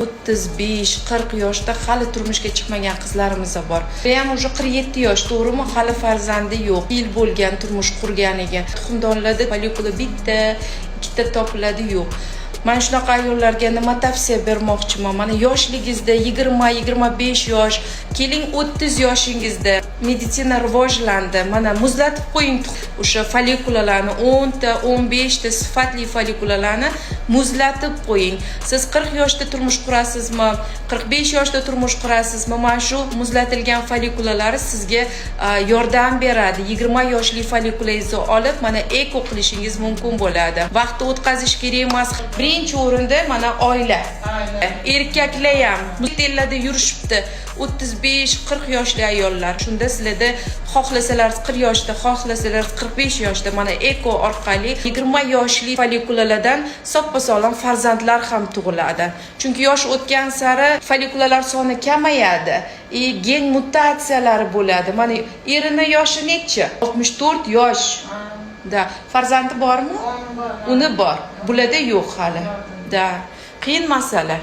35-40 yoshda hali turmushga chiqmagan qizlarimiz bor. Bu ham уже 47 yosh, to'g'rimi? Hali farzandi yo'q. Yil bo'lgan turmush qurganiga. Tuxumdonlarda follikula bitta, ikkita topiladi, yo'q. Man shunaqa ayollarga nima tavsiya bermoqchiman? Mana yoshligingizda, 20-25 yosh, keling, 30 yoshingizda meditsina rivojlandi. Mana muzlatib qo'ying o'sha follikulalarni, 10 ta, 15 ta sifatli follikulalarni muzlatib qo'ying. Siz 40 yoshda turmush qurasizmi, 45 yoshda turmush qurasizmi, mana shu muzlatilgan follikulalar sizga yordam beradi. 20 yoshli follikulangizni olib, mana ЭКО qilishingiz mumkin bo'ladi. Vaqtni o'tkazish kerak emas. Birinchi o'rinda mana oila. Erkaklar ham ellarda yurishibdi. 35-40 yoshli ayollar. Shunda sizlarda xohlasalar 40 yoshda, xohlasalar 45 yoshda mana ЭКО orqali 20 yoshli follikulalardan soppa sog'lom farzandlar ham tug'iladi. Chunki yosh o'tgan sari follikulalar soni kamayadi. И gen mutatsiyalari bo'ladi. Mana erini yoshi nechi? 64 yosh. Да. Farzandi bormi? Uni bor. Bularda yo'q hali. Да. Qiyin masala.